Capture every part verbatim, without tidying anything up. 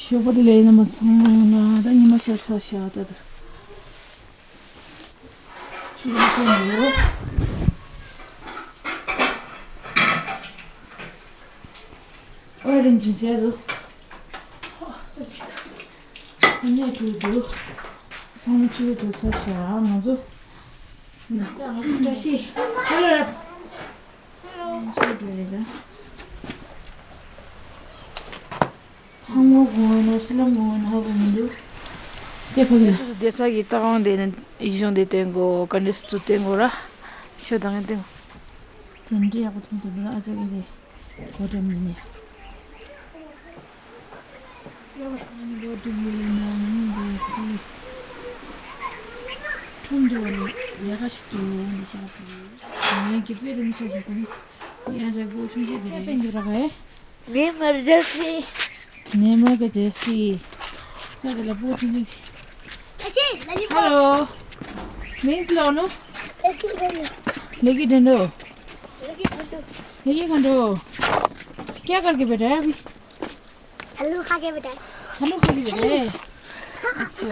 ཞོགས་པ་དེ་ལས་རྣམ་པ་ཚང་མ་ཡོང་ན་ད་ཉི་མ་ཤར་ཚར་ཤག་ད་ད། ཆུ་ལ་ཐོན་འདུག་ཨ་རིན་ཆེན་བྱས་སོ། ཁོ་གཉིས་བྲོས་འདུག་ཚང་མ་ཆུ་ལ་འགྲོ་ཚར་ཤག་ང་ཚོ། ན་ད་ང་ཚོ་བཀྲ་ཤིས། ཧ་ལོ་ར། ཧ་ལོ། ང་ཚོ་འགྲོ་རེད་ད། ཧང་མོ་གོང་ན་སི་ལམ་གོང་ན་ཧ་གོ་མི་འདུག་དེ་ཕ་གི་ལ། སྡེ་ཚ་གི་ཏང་དེ་ནི་ཡིད་གཞུང་དེ་སྟོན་གོ་ག་འདྲས་སུ་སྟོན་གོ་ར། ཤོ་དང་ངས་སྟོན་གོ་དེ་འདྲའི་ཡག་པོ་མཐོང་དུ་འདུག་ཨ་ཅག་གི་དེ་གོ་འགྲམ་ནས་ནས། ལོ་དྲུག་ཡོད་ན་ང་གཉིས་དེ་ཕ་གི་ཁྲོམ་དེ་བ་ལས་ལས་ཀ་ཞིག་ཏུ་འདི་ཆགས་ཀྱི་ངས་གི་དཔེ་རིང་ཆ་ཞིག་གོ་ནི་ཡང་ཅག་གོ་ཆུང་ཆུང་དེ་རེད། ངའི་མར་རྒྱལ་སྲིད། ནས་མར་ག་ཅེ་སི། ད་དེ་ལ་པོ་ཆུང་ཆུང་ཆེ། ཨ་ཅེ་ལ་ལི་པོ། Hello. མིང་ལོ་ནུ། ལ་ཀི་དྲན་དོ། ལ་ཀི་དྲན་དོ། ལ་ཀི་དྲན་དོ། ལ་ཀི་དྲན་དོ། क्या करके बैठा है अभी? चालू खा के बैठा है। चालू खा के बैठा है। अच्छा।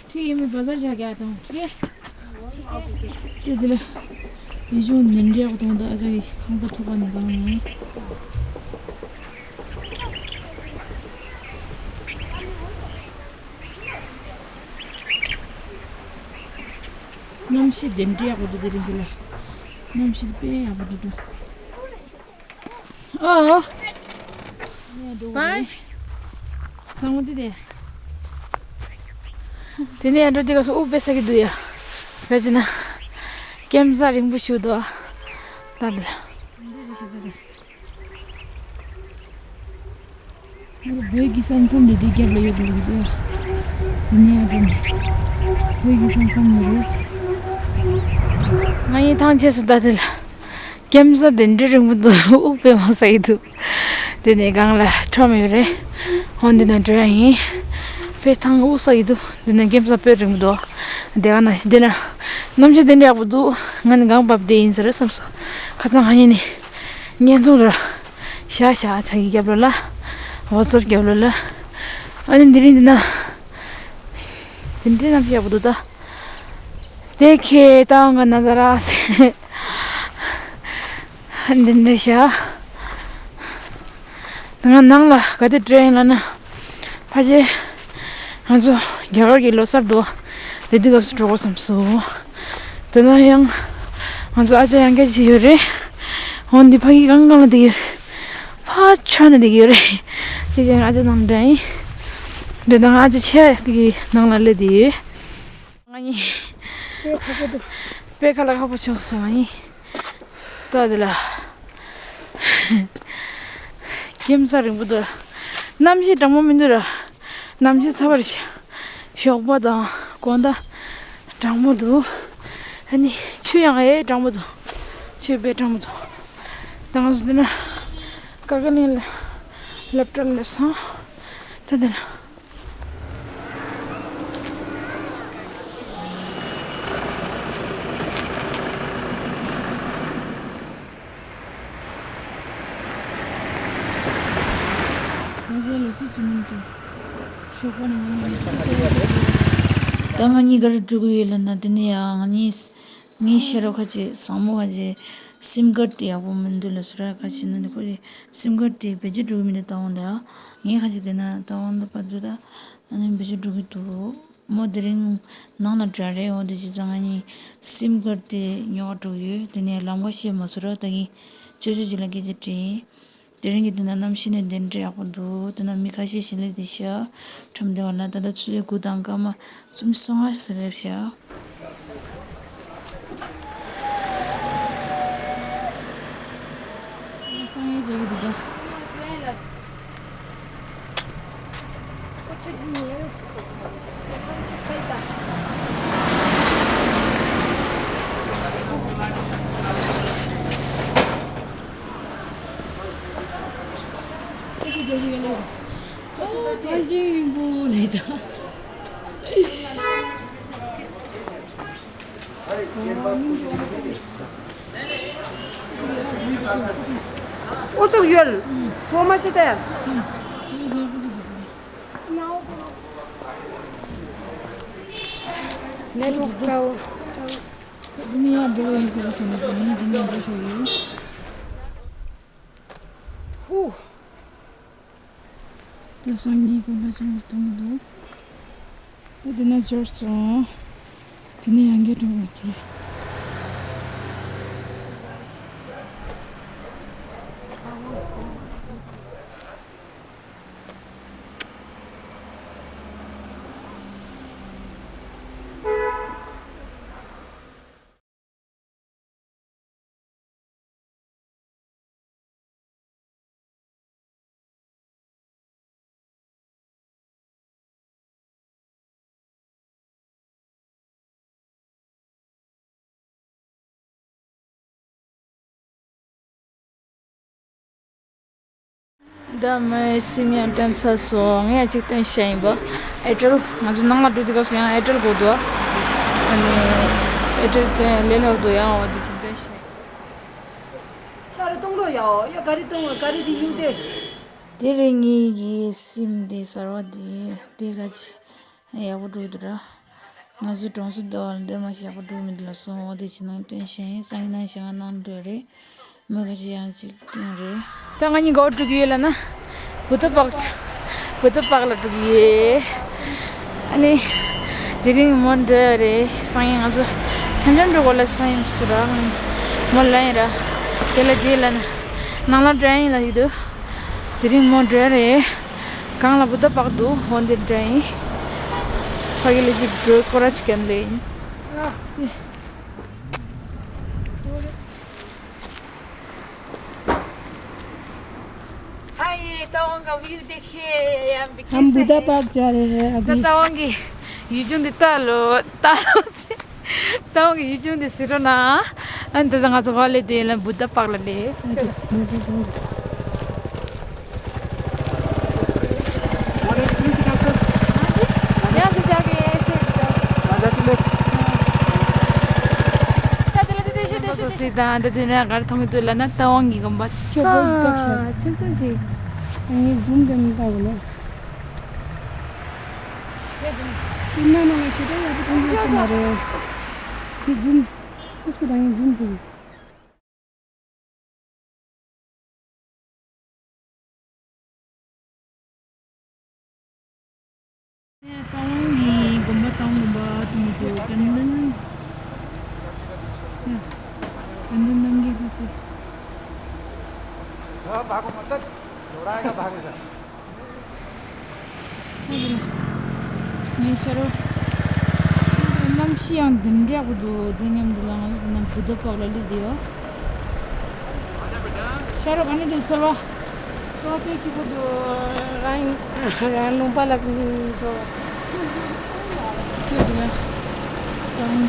ठीक है, मैं बाजार जाके आता हूँ, ठीक है? དེ་དེ་ལ་ཡིད་གཞུང་འདི་འདྲའི་འོག་དང་ད་ཨ་ཅག་གི་ཁང་པ་ཐོག་པ་ནས་གང་ནས། གནམ་གཤིས་འདི་འདྲའི་ཡག་པོ་འདུག་དེ་རིང་འདི་ལ། གནམ་གཤིས་དཔེ་ཡག་པོ་འདུག་ད། ཨོ། བའི། བཟང་མོ་དེ་དེ། དེ་ནས་ཡར་འགྲོ་དུས་སྐབས་སུ་དབུགས་དཔེ་ཟ་གི་འདུག་ཡ། ག་ཅི་ན། ཀེམ་ས་རིང་པོ་ཞིག་འདུག་ཨ། ད་འདི་ལ། འདི་རེད་ཤག་དེ་དེ། བོད་ཀྱི་ས་མཚམས་ལས་དེ་རྒྱབ་ལ་ཡོད་པ་ལ་གི་འདུག་ཡ། དེ་ནས་ཡར་འགྲོ་ནས། བོད་ཀྱི་ས་མཚམས་ཡོད་རེད། ང་ཡི་ཐང་ཆད་སུ་ད་དེ་ལ། ཀེམ་ས་དེ་འདྲའི་རིང་པོ་འདུག་དབུགས་དཔེ་མ་ཟ་ཡི་འདུག་དེ་ནས་སྒང་ལ་ཁྲོམ་ཡོད་རེད། འོ་འདི་ན་འགྲོ་ཡ་ཡིན། དཔེ་ཐང་དབུགས་ཟ་ཡི་འདུག་དེ་ནས་ཀེམ་ས་དཔེ་རིང་པོ་འདུག་དེ་ག་ན་དེ་ན་གནམ་གཤིས་དེ་འདྲ་ཡག་པོ་འདུག་ང་ནི་གང་བབས་བསྡད་ཡིན་ཟེར་བསམ་སོང་། ཁ་སང་ང་གཉིས་ནི་བརྙན་ཐུང་ར་ཤ་ཤ་ཆ་གི་རྒྱབ་ལོ་ལ་ཝ་ཙབ་རྒྱབ་ལོ་ལ། ཨ་ནི་འདི་རིང་འདི་ན་དེ་འདྲའི་གནམ་གཤིས་ཡག་པོ་འདུག་ད། དེ་ཁེ་ཏང་ག་ན་ཟ་ར་སེ། འདི་འདྲ་ཤག་ང་ནང་ལ་ག་དེ་འགྲོ་ཡིན་ལ་ན། ཕ་ཆེ། ང་ཚོ་རྒྱ་གར་གྱི་ལོ་གསར་འདུག་དེ་དུས་སྐབས་སུ་འགྲོ་དགོས་བསམ་སོང་། དེ་ན་ཡང་། ང་ཚོ་ཨ་ཅག་ཡང་སྐད་ཅིག་ཡོད་རེད། འོ་འདི་ཕ་གི་གང་གང་ལ་བསྡད་ཡོད་རེད། ཕ་ཆོས་ནས་བསྡད་ཡོད་རེད། ཅེས་ཀྱང་ཨ་ཅག་ནང་འདྲ་ཡིན། འདི་དང་ཨ་ཅག་ཆེ་གི་ནང་ལ་སླེབས་བསྡད་ཡོད། ང་གཉིས། དཔེ་ཁ་ལ་ཁ་པོ་བྱུང་སོང་ང་གཉིས། ལྟ་དེ་ལ། ཀེམ་ས་རིང་པོ་འདུག་གནམ་གཤིས་གྲང་མོ་མི་འདུག་ར། གནམ་གཤིས་ཚ་བ་རེད་ཤག་ཞོགས་པ་དང་དགོང་དག་གྲང་མོ་འདུག་ཨ་ནི་ཆུ་ཡང་ཨེ་གྲང་མོ་འདུག་ཆུ་དཔེ་གྲང་མོ་འདུག་ད་ང་ཚོ་འདི་ན་ཀ་ཀ་གླིང་ལ་སློབ་གྲྭར་སླེབས་སོང་། ད་འདི་ན། ད་ང་གཉིས་ག་རེ་འགྲོ་གི་ཡོད་ལབ་ན། དེ་ནས་ཡང་ང་གཉིས་ངའི་ཤེས་རབ་ཁ་ཅིག་བཟང་མོ་ཁ་ཅིག་སིམ་ཁར་དེ་ཡག་པོ་མི་འདུག་ལབ་སོང་ར། ཁ་ཅིག་ན་འདི་ཁོ་རེ་སིམ་ཁར་དེ་བེད་སྤྱོད་འགྲོ་གི་མི་འདུག་ད་འོང་ད་ངས་ཁ་ཅིག་དེ་ན་ད་འོང་ད་པ་འཛུལ་ད་ཨ་ནི་བེད་སྤྱོད་འགྲོ་གི་འདུག་མོ་དེ་རིང་ནང་ལ་འགྲོ་རེད། འོ་དེ་བྱས་ཙང་ང་གཉིས་སིམ་ཁར་དེ་ཉོ་ག་འགྲོ་གི་ཡོད། དེ་ནས་ལམ་ཁ་ཤེས་མ་སོང་ར། ད་ངས་ཅོ་ཅོ་ཅིག་ལ་སྐད་ཆ་དྲིས། དེ་རིང་གི་དེ་ན་གནམ་གཤིས་ནི་དེ་འདྲ་ཡག་པོ་འདུག་དེ་ན་མི་ཁ་ཤས་ཤིག་སླེབས་བསྡད་ཤག་ཁྲོམ་སྡེ་བ་ལ་ད་ལྟ་ཆུ་ཚོད་དགུ་དང་སྐར་མ་སུམ་ཅུ་སོ་ལྔ་ཟེར་བས་ཤག་སང་ཉིན་མཇལ་གྱི་འདུག་ད། ཨུ་ཚུགས་ཡོད། སོ་མ་ཤི་ཏེ། ནེ་ཊོག་ཊའོ། འདི་ནི་ཡང་འགྲོ་ཡིན་ཟེར་སོང་ནས་འདི་ནི་འདི་ནས་འགྲོ་ཤོག་ཡིན། ཧུ། ད་སང་ཉིན་དགོན་པ་ཚང་མ་མཐོང་གི་འདུག་ད་འདི་ན་འབྱོར་སོང་། དེ་ནས་ཡང་བསྐྱར་འགྲོ་དགོས་ཀྱི་རེད། ད་མོའི་སིམ་ཡང་བཏོན་ཚར་སོང་། ངས་གཅིག་བཏོན་བཤད་ཡིན་པ། ཨེར་ཊེལ། ང་ཚོ་ནང་ལ་འགྲོ་དུས་སྐབས་སུ་ཡང་ཨེར་ཊེལ་དགོས་འདུག་ཨ་ནི་ཨེར་ཊེལ་བཏོན་ལས་སླ་པོ་འདུག་ཡང་འོ་དེ་ཚོ་བཏོན་བཤད་ཡིན། ཤ་རུ་གཏོང་རོགས་ཡའོ། ཡ་ག་རེ་གཏོང་བ་ག་རེ་དེ་སྨྱུག་དེ། དེ་རིང་ངེད་ཀྱི་སིམ་དེ་གསར་བ་དེ་དེ་ག་ཅི་ཡག་པོ་འགྲོ་འདུག་ར། ང་ཚོ་གྲོང་གསེབ་དེ་བ་ལ་འདི་མ་ཞིག་ཡག་པོ་འགྲོ་མི་འདུག་ལ་སོང་། འོ་དེ་ཕྱི་ནང་སྟོན་བཤད་ཡིན། སང་ཉིན་ནང་བཞིན་ང་ནང་འགྲོ་རེད། མི་ཁ་ཤས་ཡང་ཅིག་སྟོན་རེད། ད་ང་གཉིས་ག་པར་འགྲོ་གི་ཡོད་ལབ་ན། བུདྡྷ་པཱརྐ། བུདྡྷ་པཱརྐ་ལ་འགྲོ་གི་ཡོད། ཨ་ནི། དེ་རིང་མོ་འགྲོ་ཡ་རེད། སང་ཉིན་ང་ཚོ་འཆམ་འཆམ་འགྲོ་དགོས་ལ་སང་ཉིན་སུ་ར། མོ་ལ་ཡིན་ར། དེ་ལ་དེ་ལ་ན། ནང་ལ་འགྲོ་ཡ་ཡིན་ལ་ཡིན་འདུག་དེ་རིང་མོ་འགྲོ་ཡ་རེད། གང་ལ་བུདྡྷ་པཱརྐ་འདུག་འོ་འདིར་འགྲོ་ཡ་ཡིན། ཕ་གི་ལ་ཅིག་འགྲོ་སྐོར་ར་ཅིག་གན་ལེ་ཡིན། ཨ། དེ། हाँ, ये तवांग का व्यू देखिए, यहाँ पे हम कैसे बुद्धा है? पार्क जा रहे हैं अभी। तो तवांग की ये जो दिता लो, तालो से, तवांग की ये जो दिस रो ना, अंत तंग तो वाले दे ला बुद्धा पार्क ले। यहाँ से जाके ऐसे जाओ। ད་དེ་ལ་དེ་དེ་ཤོད་དེ་ཤོད་དེ་ཤོད། ད་དེ་ནས་གར་མཐོང་གི་འདུག་ལབ་ན་ཏ་ཝང་གི་དགོན་པ། ཁྱོད་བོད་ཀྱི་སྐབས་ཤར། ཨ། ཆུང་ཆུང་ཞིག་ངས་ཛུམ་དེ་མི་ལྟ་གོ་ལོ། དེ་ནས་ནང་ལ་ཞེ་དྲག་ཡག་པོ་མཐོང་གི་ཡོད་ས་མ་རེད། ངས་ཛུམ། ཏོག་ཙམ་ད་ངས་ཛུམ་བྱེད་ཀྱི། ཏ་ཝང་གི་དགོན་པ། ཏ་ཝང་དགོན་པ་དེ་མི་འདུག་ཏན་ཏན། ཏན་ཏན་རྣམ་རྒྱལ་ཁ་ཚོས། ངའི་ཤ་རོ། གནམ་གཤིས་ཡང་འདི་འདྲ་ཡག་པོ་འདུག་དེ་མཉམ་དུ་ལ་ང་ཚོ་དེ་ནས་བུདྡྷ་པཱརྐ་ལ་སླེབས་བསྡད་ཡོད། ཤ་རོ་ག་ནས་འདུག་ཚོར་བ། ཚོར་བ་དཔེ་སྐྱིད་པོ་འདུག་རང་རང་ལུང་པ་ལ་ཚོར་བ། ཁྱོད་དེ་ལ་གང་ཡིན་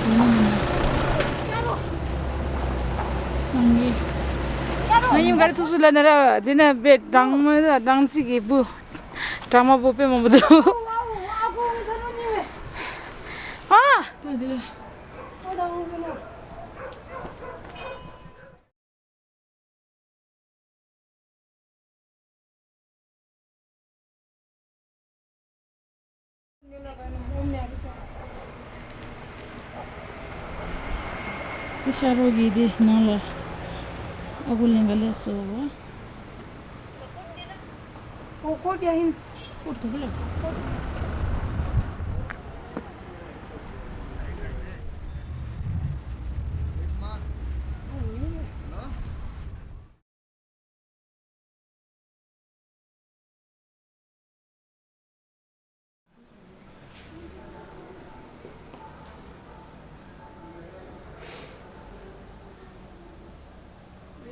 ན་མིན་ན། སངས་རྒྱས། ང་ཡིན་ག་རེ་ཐུག་སུ་ལ་ན་ར་དེ་ན་བེ་སྦྲང་མ་སྦྲང་རྩི་གི་བུ། སྦྲང་མ་བུ་དཔེ་མང་པོ་འདུག་ཨ། ད་དེ་ལ། དེ་ཤ་རོ་གི་དེ་ནང་ལ་ཨ་ཁུ་ལེན་ག་ལས་སོ། वो कोट या हिंद? कोट को बोलो।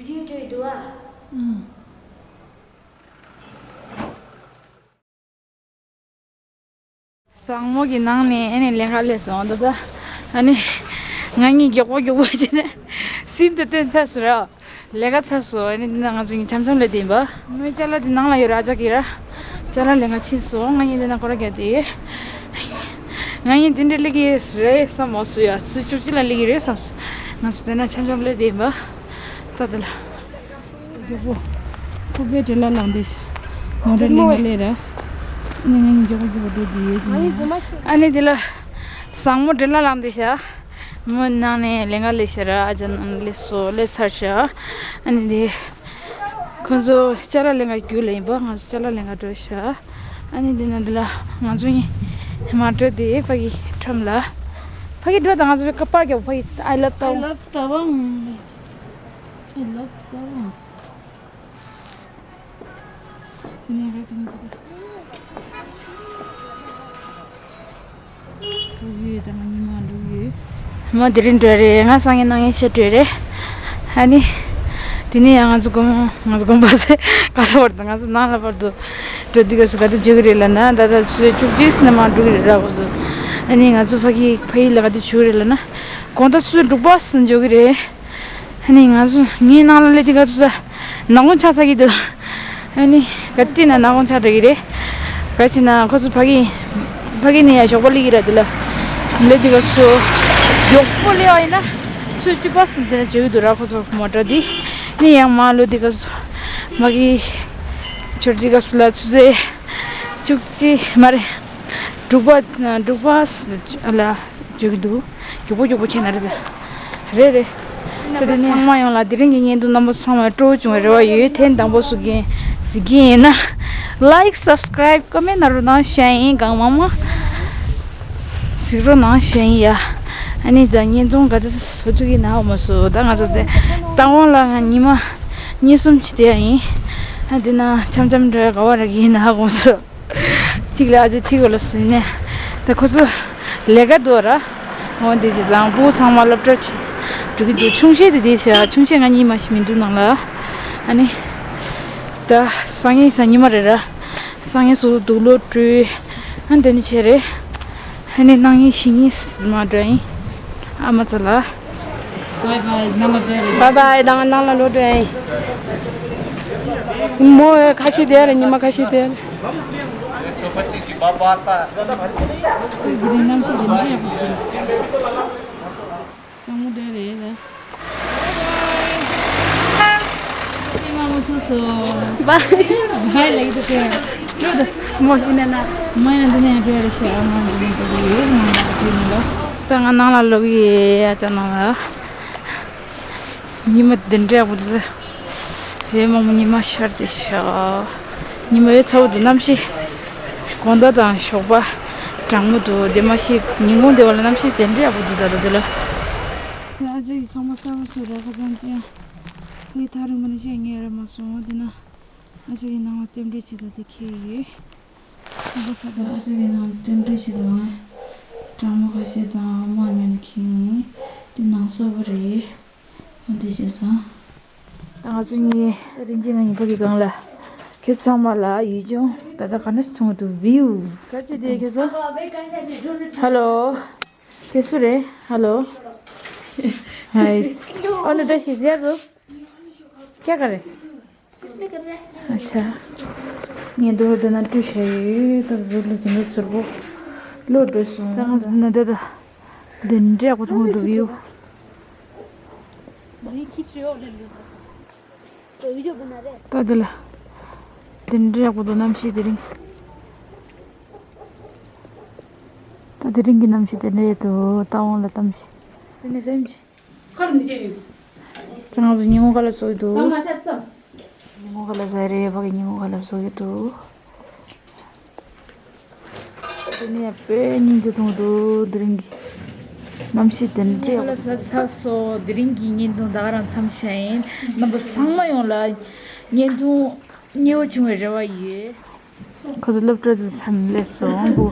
བི་ཌིའོ་སྤྲོད་འདུག་ཨ། ཨང་། ཟང་མོ་གི་ནང་ནས་ཨ་ནི་ལས་ཀ་སླེབས་སོང་། ད་ལྟ་ཨ་ནི་ང་གཉིས་མགྱོགས་པོ་མགྱོགས་པོ་བྱས་ནས་སིམ་དེ་བཏོན་ཚར་སོང་ར། ལས་ཀ་ཚར་སོང་། ཨ་ནི་འདི་ན་ང་ཚོ་གཉིས་འཆམ་འཆམ་ལས་བསྡད་ཡིན་པ། མོའི་ཅ་ལག་དེ་ནང་ལ་ཡོད་ར། ཅག་གི་ར། ཅ་ལག་ལེན་ག་ཕྱིན་སོང་། ང་གཉིས་འདི་ན་སྐོར་ར་རྒྱག་བསྡད་ཡོད། ང་གཉིས་འདི་འདྲ་སླེབས་ཀྱི་རེད་བསམ་མ་སོང་ཡ། ཆུ་ཚོད་བཅུ་གཅིག་ལ་སླེབས་ཀྱི་རེད་བསམ་སོང་། ང་ཚོ་འདི་ན་འཆམ་འཆམ་ལས་བསྡད་ཡིན་པ། ད་དེ་ལ། མགྱོགས་པོ། ཁོ་པའི་བྲེལ་ལ་ལངས་བསྡད་ཤག་མོ་ཊ་ལེན་ག་སླེབས་ར། ཨ་ནི་ང་གཉིས་མགྱོགས་པོ་མགྱོགས་པོ་འགྲོ་བསྡད་ཡོད། ཨ་ནི་འདི་ལ། བཟང་མོ་འདྲེ་ལ་ལངས་ཏེ་ཤག་མོ་ནང་ནས་ལེན་ག་ལས་ཤར་ཨ་ཅག་ནང་ལས་སོ་ལས་ཚར་ཤག་ཨ་ནི་དེ། ཁོ་ཚོ་ཅ་ལག་ལེན་ག་རྒྱུགས་ལ་ཡིན་པ། ང་ཚོ་ཅ་ལག་ལེན་ག་འགྲོ་ཤག་ཨ་ནི་དེ་ན་འདི་ལ་ང་ཚོ་གཉིས་མ་འགྲོ་དེ་ཕ་གི་ཁྲོམ་ལ། ཕ་གི་འགྲོ་དང་ང་ཚོ་ཕ་གི་ཀ་པར་རྒྱབ་ཕ་གི I love Tawang. I love Tawang. I love Tawang. དེ་ནས་རེད་དུ་མི་འདུག་འགྲོ་ཡོད་དང་ཉི་མ་འགྲོ་ཡོད། མ་དེ་རིང་འགྲོ་རེད། ང་སང་ཉིན་གནངས་ཉིན་ཤར་འགྲོ་རེད། ཨ་ནི། དེ་ནས་ཡང་ང་ཚོ་དགོན་ང་ཚོ་དགོན་པ་ཚེ་ག་ལ་བར་དུ་ང་ཚོ་ནང་ལ་བར་དུ་འགྲོ་དུས་སྐབས་སུ་ག་དུས་འགྲོ་གི་རེད་ལབ་ན། ད་ལྟ་ཆུ་ཚོད་བཅུ་གཅིག་ཙམ་ནས་མར་འགྲོ་གི་རེད་ར། ཁོ་ཚོ་ཨ་ནི་ང་ཚོ་ཕ་གི་ཕ་གི་ལ་ག་དུས་འགྲོ་གི་རེད་ལབ་ན། དགོང་དག་ཆུ་ཚོད་དྲུག་པ་ཙམ་འགྲོ་གི་རེད། ཨ་ནི་ང་ཚོ་ངའི་ནང་ལ་སླེབས་དུས་ཁོ་ཚོ་ནག་ཁུང་ཆགས་ཚར་གྱི་འདུག་ཨ་ནི་ག་དུས་ན་ནག་ཁུང་ཆགས་འགྲོ་གི་རེད། ག་ཅི་ན་ཁོ་ཚོ་ཕ་གི་ཕ་གི་ནས་ཡར་ཞོགས་པ་སླེབས་ཀྱི་རེད། དེ་ལ་སླེབས་དུས་ཁོ་ཚོ་མགྱོགས་པོ་སླེབས་པ་ཡིན་ན་ཆུ་ཚོད་བཅུ་པ་ཙམ་དེ་ན་འབྱོར་གྱི་འདུག་ར། ཁོ་ཚོ་མོ་ཊ་དེ་ནི་ཡང་མ་ལོ་དེ་ཁོ་ཚོ་མ་གི་འབྱོར་དུས་ཁོ་ཚོ་ལ་ཆུ་ཚོད་བཅུ་གཅིག་མ་རེད། དྲུག་པ་དྲུག་པ་ལ་འབྱོར་གྱི་འདུག་མགྱོགས་པོ་མགྱོགས་པོ་ཁྱེད་ན་རེད། རེད་རེད། ད་དེ་ནས་ཚང་མ་ཡོང་ལ་དེ་རིང་གི་བརྙན་ཐུང་རྣམ་པ་ཚང་མ་སྤྲོ་བོ་བྱུང་བའི་རེ་བ་ཡོད། ཐེངས་དང་པོ་སུ་གིན་གཟིགས་ཀྱི་ཡིན་ན་like subscribe comment ན་རོགས་གནང་ཞུ་ཡིན། གང་མང་མང་གཟིགས་རོགས་གནང་ཞུ་ཡིན་ཡ། ཨ་ནི་ད་བརྙན་ཐུང་ག་ཚོད་བཟོ་ཐུབ་ཀྱི་ན་འོ་མ་སུ། ད་ང་ཚོ་དེ་རྟ་དབང་ལ་ང་ཉི་མ་གཉིས་གསུམ་ཅིག་བསྡད་ཡ་ཡིན། ཨ་དེ་ན་འཆམ་འཆམ་འགྲོ་ཡ་ག་བ་རག་གི་ཡིན་ན་འོ་མ་སུ། གཅིག་ལ་ཨ་ཅེ་ཐིག་གོ་ལ་སུན་ནས། ད་ཁོ་ཚོ་ལས་ཀ་འདུག་ར། འོ་འདི་ཅི་ཚང་བུ་ཚང་མ་སློབ་གྲྭ་ཆེ་འགྲོ་གི་འདུག་ཆུང་ཤེས་དེ་དེ་ཆེ་ཆུང་ཤེས་ང་གཉིས་མ་ཞིག་མི་འདུག་ནང་ལ། ཨ་ནི། ད་སང་ཉིན་སང་ཉིན་མ་རེད་ར། སང་ཉིན་སུ་འདུག་ལོ་དྲུག་ཨ་འདི་ནི་ཆེ་རེད། ཨ་ནི་གནངས་ཉིན་གཞེས་ཉིན་མ་འགྲོ་ཡིན། ཨ་མ་ཚ་ལ། བའི་བའི། ནང་ལ་འགྲོ་ཡ་རེད། བའི་བའི། ནང་ནང་ལ་ལོག་འགྲོ་ཡ་ཡིན། མོ་ཁ་ཤས་བསྡད་རེད། ཉི་མ་ཁ་ཤས་བསྡད་རེད། དེ་རིང་གནམ་གཤིས་དེ་འདྲ་ཡག་པོ་འདུག་བཟང་མོ་བསྡད་རེད་ལ། ཨེ་མ་མོ་ཚོ་སོ། བའི་བའི་ལ་ཡིད་དུ་དེ། འགྲོ་དུ། མོ་ཡིན་ན་ན། མ་ཡང་འདི་ནས་འགྲོ་ཡ་རེད་ཤག་ཨ་མ་འདི་ནས་འགྲོ་གི་ཡོད། ང་ལ་ཅི་ནི་ལ། ད་ང་ནང་ལ་ལོག་གི་ཡ་ཅག་ནང་ལ། ཉི་མ་འདི་འདྲ་ཡག་པོ་འདུག་ཨེ་མ་མོ་ཉི་མ་ཤར་ཏེ་ཤག་ཉི་མ་ཡོད་ཚ་བོ་འདུག་གནམ་གཤིས། དགོང་དག་དང་ཞོགས་པ་གྲང་མོ་འདུག་དེ་མ་གཞི་ཉིན་གུང་དེ་བ་ལ་གནམ་གཤིས་དེ་འདྲ་ཡག་པོ་འདུག་ད་ལྟ་དེ་ལ། ཨ་ཅག་གི་ཁ་མོ་གསར་པ་བཟོས་ར། ཁ་སང་ཅན་ཁོའི་ཐག་རིང་མ་ནི་བཤད་ངེས་ར་མ་སོང་། དེ་ན་ཨ་ཅག་གི་ནང་ལ་རྟེན་འབྲེལ་བྱེད་དོ་དེ་ཁེལ་ཡོད། ཁོང་པ་ས་དང་ཨ་ཅག་གི་ནང་རྟེན་འབྲེལ་བྱེད་དོ་ང་གྲང་མོ་ཁ་ཤས་དང་དམར་མེ་ནི་ཁེལ་ཡིན། དེ་ནང་གསར་པ་རེད། འོ་དེ་བྱས་ཙང་། ད་ང་ཚོ་གཉིས་རིན་ཆེན་ང་གཉིས་ཕ་གི་སྒང་ལ། ཁྱོད་ཚང་མ་ལ་ཡུལ་ལྗོངས་ད་ལྟ་ག་འདྲ་སོང་འདུག་བིའུ། ག་ཅི་དེ་ཁྱོད་ཚོ། ཧ་ལོ། དེ་སུ་རེད། ཧ་ལོ། ཧའི། ཨོ་ནུ་ད་ཤི་ཟེར་རུ། ཀྱ་ག་རེ། ཨ་ཆ། ངས་འདུག་ལ་དེ་ན་བཀྲུས་བྱས་ཡོད། ད་འདུག་ལ་དེ་ན་ཚུར་པོ། ལོ་འགྲོ་སོང་། ད་ང་ཚོ་ན་ད་ད། དེ་འདྲ་ཡག་པོ་མཐོང་འདུག་བིའུ། ད་དེ་ལ། དེ་འདྲ་ཡག་པོ་འདུག་གནམ་གཤིས་དེ་རིང་། ད་དེ་རིང་གི་གནམ་གཤིས་དེ་འདྲ་ཡོད་དོ། རྟ་དབང་ལ་གཏམ་ཞིག་དེ་ནས་སེམས་ཀྱི། ཁར་མི་བྱེད་ཡོད། ང་ཚོ་ཉིན་མོ་ཁ་ལ་བཟོ་གི་འདུག་ཉིན་མོ་ཁ་ལ་བཟོ་རེད། ཕ་གི་ཉིན་མོ་ཁ་ལ་བཟོ་གི་འདུག་དེ་ནས་དཔེ་སྙིང་རྗེ་མཐོང་འདུག་དེ་རིང་གི་གནམ་གཤིས་དེ་འདྲ། ཉིན་མོ་ཁ་ལ་བཟོ་ཚར་སོང་། དེ་རིང་གི་བརྙན་ཐུང་ད་ག་རང་མཚམས་བཞག་ཡིན། རྣམ་པ་ཚང་མ་ཡོང་ལ་བརྙན་ཐུང་མཉེས་པོ་བྱུང་བའི་རེ་བ་ཡོད། ཁོ་ཚོ་སློབ་གྲྭ་དུ་མཚམས་སླེབས་སོང་བུ།